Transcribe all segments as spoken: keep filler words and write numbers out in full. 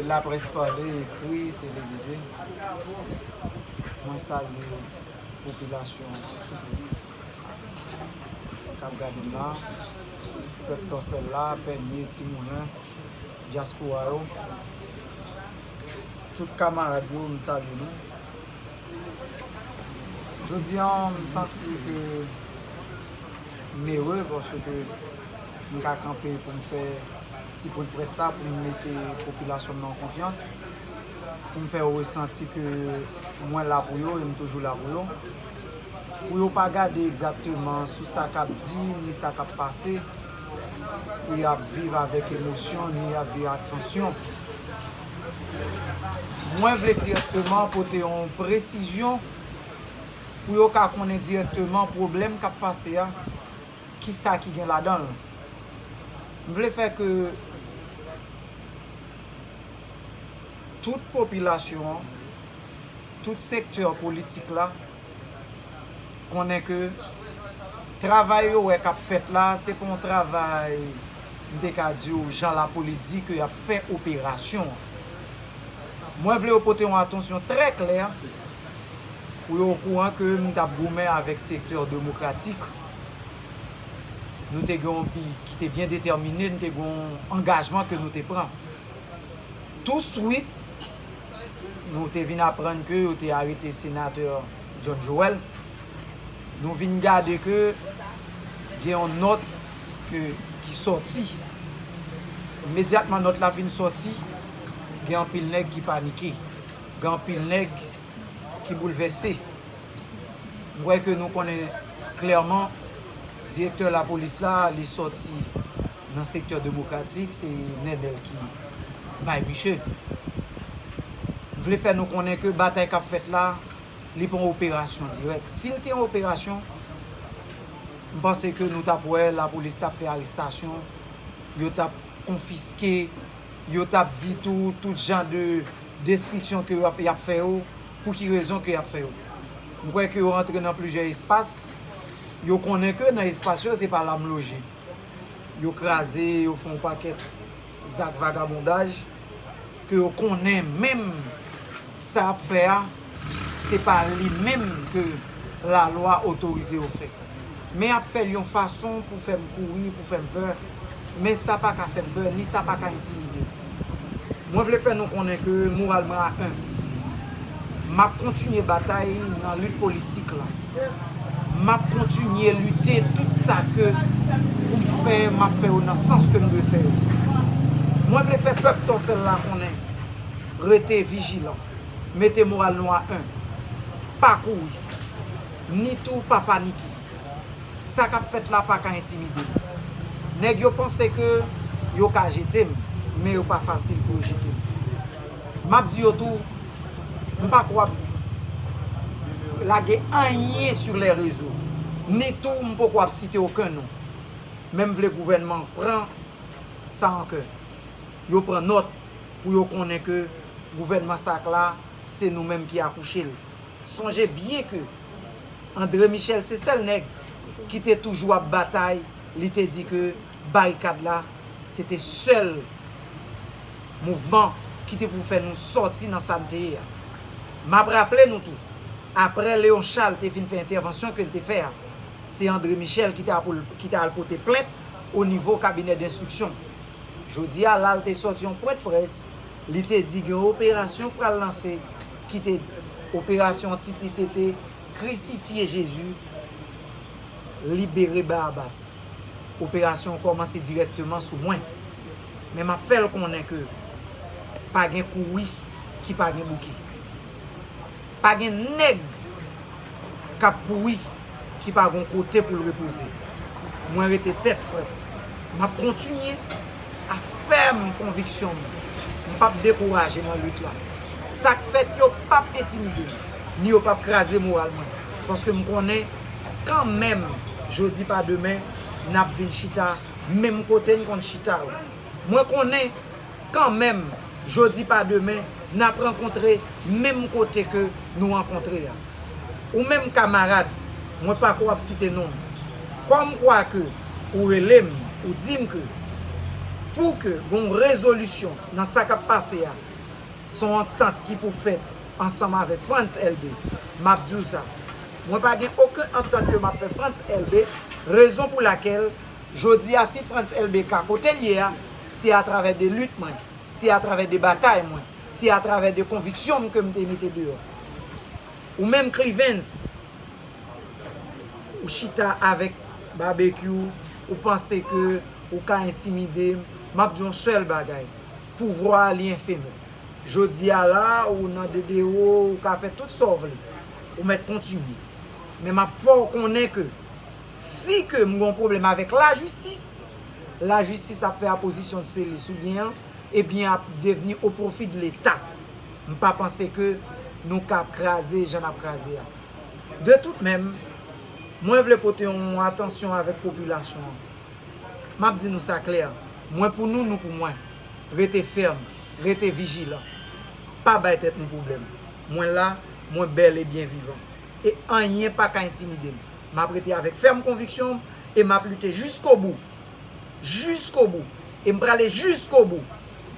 Laprès pale, ekri, televize, mwen salye popilasyon k ap gade m la, pèp Tòsèl la, Pènye, Ti Moulen, dyaspora yo, tout kamarad yo, m salye nou. Jodi a, m santi ke m ere paske m ka kanpe pou m fè ti pwen près sa, pou m mete popilasyon m nan an konfyans, pou m fè yo resanti ke mwen la pou yo e m toujou la pou yo. Pou yo pa gade egzakteman sou sa k ap di, ni sa k ap pase, pou y ap viv avèk emosyon, ni y ap viv ak tansyon. Mwen vle dirèkteman pote yon presizyon pou yo ka konnen dirèkteman pwoblèm k ap pase a, kisa ki gen ladan l. M vle fè ke tout popilasyon an, tout sektè politik la, konnen ke travay yo wè k ap fèt la, se pa yon travay, m te ka di w, jan Lapoli di ke y ap fè operasyon. Mwen vle yo pote yon atansyon trè klè pou yo okouran ke m t ap goumen avèk sektè demokratik. Nou te gen yon pi ki te byen detèmine, nou te gen yon angajman ke nou te pran. Touswit, nou te vin aprann ke yo te arete senatè John Joel. Nou vin gade ke gen yon nòt ke, ki sòti. Imedyatman nòt la fin sòti, gen anpil nèg ki panike. Gen anpil nèg ki boulvèse. M kwè ke nou konnen klèman, direktè lapolis la, li sòti nan sektè demokratik, se Nenel ki bay misye. M vle fè nou konnen ke batay k ap fèt la, li pa yon operasyon dirèk. Si l te yon operasyon, m panse ke nou t ap wè lapolis t ap fè arestasyon, yo t ap konfiske, yo t ap di tou, tout jan de destriksyon ke y ap, y ap fè yo, pou ki rezon ke y ap fè yo. M kwè ke yo rantre nan plizyè espas, yo konnen ke nan espas yo, se pa la m loje. Yo kraze, yo fè yon pakèt zak vagabondaj, ke yo konnen menm sa y ap fè a, se pa li menm ke lalwa otorize yo fè. Men y ap fè l yon fason pou fè m kouri, pou fè m pè, men sa pa ka fè m pè, ni sa pa ka entimide m. Mwen vle fè nou konnen ke moral mwen a en. M ap kontinye batay nan lit politik la. M ap kontinye lite tout sa ke pou m fè, m ap fè yo nan sans ke m dwe fè yo. Mwen vle fè pèp Tòsèl la konnen, rete vijilan, mete moral nou a en, pa kouri, ni tou pa panike. Sa k ap fèt la pa ka entimide m. Nèg yo panse ke yo ka jete m, men yo pa fasil pou yo jete m. M ap di yo tou, m pa ko ap lage anyen sur les réseaux, ni tou m poko ap site okenn non. Men m vle gouvènman pran sa an kè. Yo pran nòt pou yo konnen ke gouvènman sa k la, se nou menm ki akouche l. Sonje byen ke André Michel se sèl nèg ki te toujou ap batay, li te di ke barikad la, se te sèl mouvman ki te pou fè nou sòti nan sa n te ye a. M ap raple nou tou, aprè Léon Charles te fin fè entèvansyon ke l te fè a, se André Michel ki te al, ki te al pote plent o nivo kabinè denstriksyon. Jodi a, la l te sòti yon pwen près, li te di gen yon operasyon k pral lanse, ki te, operasyon tit li se te Krisifye Jezi, libere Barabas. Operasyon an kòmanse dirèkteman sou mwen. Men m ap fè l konnen ke pa gen kouri ki pa gen bouke. Pa gen nèg k ap kouri ki pa gon kote pou l repoze. Mwen rete tèt frèt. M ap kontinye a fèm konviksyon m. M p ap dekouraje nan lit la. Sa k fèt yo p ap entimide m, ni yo p ap kraze moral mwen. Paske m konnen kanmenm, jodi pa demen, n ap vin chita menm kote n konn chita yo. Mwen konnen kanmenm, jodi pa demen, n ap rankontre menm kote ke nou rankontre a. Ou menm kamarad, mwen pa ko ap site non m. Kòmkwa ke ou rele m, ou di m ke pou ke gon rezolisyon nan sa k ap pase a, Se yon antant ki pou fèt ansanm avèk Frantz Elbé. M ap di w sa. Mwen pa gen okenn antant ke m ap fè Frantz Elbé, rezon pou lakèl, jodi a, si Frantz Elbé ka kote l ye a, se atravè de lit mwen, se atravè de batay mwen, se atravè de konviksyon m ke m te mete deyò. Ou menm, Clivens, ou chita avèk Babekyou, ou panse ke ou ka entimide m. M ap di yon sèl bagay, pouvwa a li efemè. Jodi a la, ou nan D D O, ou ka fè tout sa w vle. Ou mèt kontinye. Men m ap fè w konnen ke si ke m gen yon pwoblèm avèk lajistis, lajistis ap fè apozisyon de selis ou byen an, e byen ap devni o pwofi de Leta. M pa panse ke nou ka kraze jan n ap kraze a. De tout menm, mwen vle pote yon atansyon avèk popilasyon an. M ap di nou sa klè, mwen pou nou, nou pou mwen. Rete fèm, rete vijilan. Pa bay tèt nou pwoblèm. Mwen la, mwen bèl e byen vivan. E anyen pa ka entimide m. M ap rete avèk fèm konviksyon m e m ap lite jiskobou. Jiskobou. E m prale jiskobou.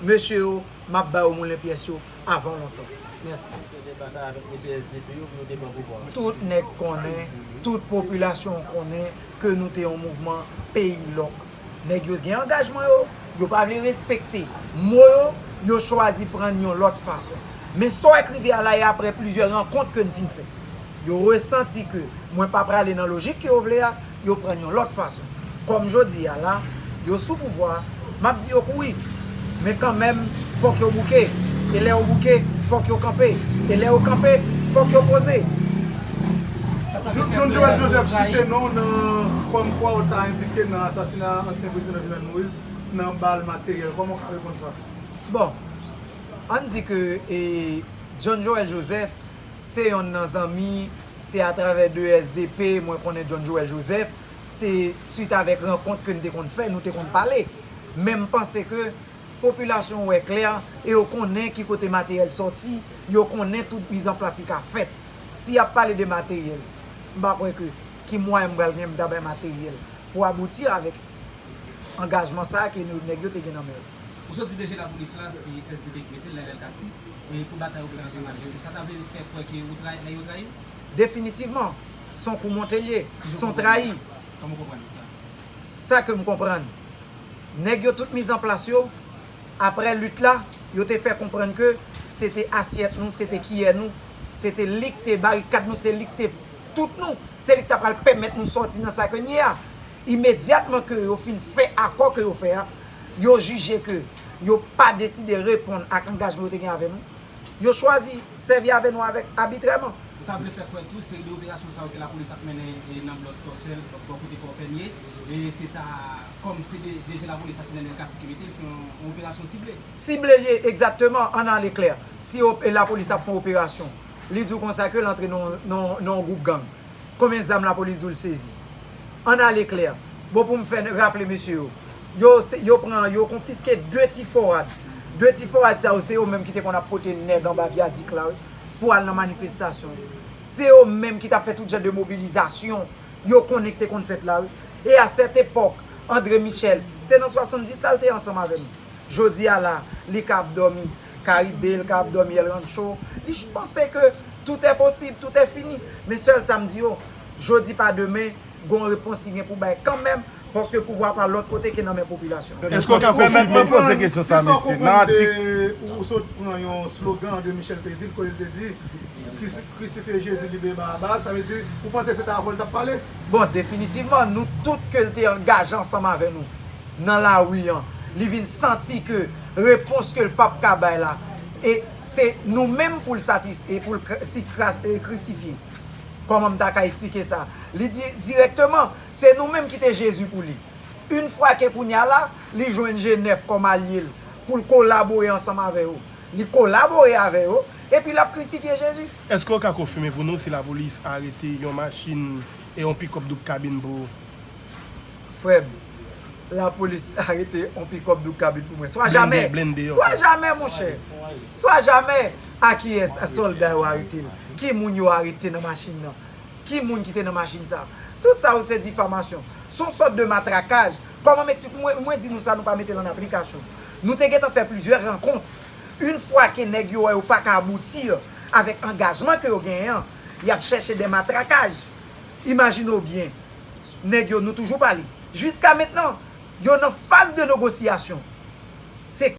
Mesye yo, m ap ba yo moulen pyès yo avan lontan. Mèsi. Te batay avèk mesye S D P yo pou yo te pran pouvwa a. Tout nèg konnen, tout popilasyon an konnen ke nou te yon mouvman peyi lòk. Nèg yo gen angajman yo, yo pa vle respekte mo yo, yo chwazi pran yon lòt fason. Men sa w wè k rive a la, e aprè plizyè rankont ke n fin fè. Yo resanti ke mwen pa prale nan lojik ke yo vle a, yo pran yon lòt fason. Kòm jodi a la, yo sou pouvwa a, m ap di yo kouri. Men kanmenm, fòk yo bouke. E lè yo bouke, fòk yo kanpe. E lè yo kanpe, fòk yo poze. John Joël Joseph site non w nan kòmkwa w ta enplike nan asasina ansyen prezidan Jovenel Moïse nan bal materyèl. Kòman w ka reponn sa? Bon, ann di ke, e, John Joël Joseph se yonn nan zanmi, se atravè de S D P mwen konnen John Joël Joseph, se swit avèk rankont ke n te konn fè, nou te konn pale. Men m panse ke popilasyon wè klè e yo konnen ki kote materyèl sòti, yo konnen tout mizanplas ki ka fèt. Si y ap pale de materyèl, m pa kwè ke ki mwayen m pral gen m ta bay materyèl pou abouti avèk angajman sa a ke nou, nèg yo te gen nan men yo. Ou sot di D G lapolis la, se S D P ki mete l, Lionel Cassy, e pou batay ou fè ansanm avè yo. Sa ta vle fè kwè ke ou trayi, nèg yo trayi w? Definitivman, se yon kou monte l ye, se yon trayi. Kòman w konprann sa? Sa ke m konprann, nèg yo tout mizanplas yo, aprè lit la, yo te fè konprann ke se te asyèt nou, se te kiyè nou, se te li k te barikad nou, se li k te tout nou, se li k ta pral pèmèt nou sòti nan sa ke n ye a. Imedyatman ke yo fin fè akò ke yo fè a, yo jije ke yo pa deside reponn ak angajman yo te gen avè nou, yo chwazi sèvi avè nou avèk abitrèman. Ou ta vle fè kwè tou, seri de operasyon sa yo ke lapolis ap mennen, e, nan blòk Tòsèl, bò kote Kòpèn ye, e se ta, kòm se de, D G lapolis la, se Lionel Cassy ki mete l, se yon, yon operasyon sible. Sible l ye, egzakteman, ann ale klè. Si op-, e lapolis ap fè yon operasyon, li di w konsa ke l antre nan, nan, nan yon gwoup gang. Konbyen zam lapolis di w l sezi? Ann ale klè. Bon, pou m fè n-, raple mesye yo. Yo, se, yo pran, yo konfiske de ti fò rad. De ti fò rad sa yo, se yo menm ki te konn ap pote nèg anba vyadik la, wi, pou al nan manifestasyon yo. Se yo menm ki t ap fè tout jan de mobilizasyon yo konnen ki te konn fèt la, wi. E a sèt epòk, André Michel, se nan swasanndis la l te ansanm avè nou. Jodi a la, li ka ap dòmi Karibe, li ka ap dòmi El Rancho. Li ch-, panse ke tout est possible, tout est fini. Men sèl sa m di yo, jodi pa demen, gon repons ki gen pou bay kanmenm, paske pouvwa pa lòt kote ke nan men popilasyon. Èske w ka konfime? Pèmèt mwen poze kesyon sa, mesye. Nan atik, ou sot pran yon slogan André Michel te di, kote l te di, Kris-, Krisifye Jezi, libere Barabas, sa vle di, ou panse se ta avè w l t ap pale? Bon, definitivman, nou tout ke l te angaje ansanm avè nou nan lari an, li vin santi ke repons ke l p ap ka bay la, e se nou menm pou l satis-, e pou l kr-, si kras-, e krisifye. Kòman m ta ka eksplike sa? Li di dirèkteman, se nou menm ki te Jezi pou li. Yon fwa ke kounye a la, li jwenn G nèf kòm alye l pou l kolabore ansanm avè yo. Li kolabore avè yo, epi l ap krisifye Jezi. Èske w ka konfime pou nou si lapolis arete yon machin e yon pikòp doub kabin pou ou? Frè m, lapolis arete yon pikòp doub kabin pou mwen. Swa jamè. Blende, blende, ok. Swa jamè, monchè. Swa jamè. A kiyès sòlda yo arete l? Ki moun yo arete nan machin nan? Ki moun ki te nan machin sa? Tout sa yo se difamasyon. Se yon sòt de matrakaj. Kòman m eksplike? Mwen, mwen di nou sa, nou pa mete l an aplikasyon. Nou te gentan fè plizyè rankont. Yon fwa ke nèg yo wè yo pa ka abouti avèk angajman ke yo genyen an, y ap chèche de matrakaj. Imajine w byen, nèg yo, nou toujou pale. Jiska mentnan, yo nan faz de negosiyasyon. Se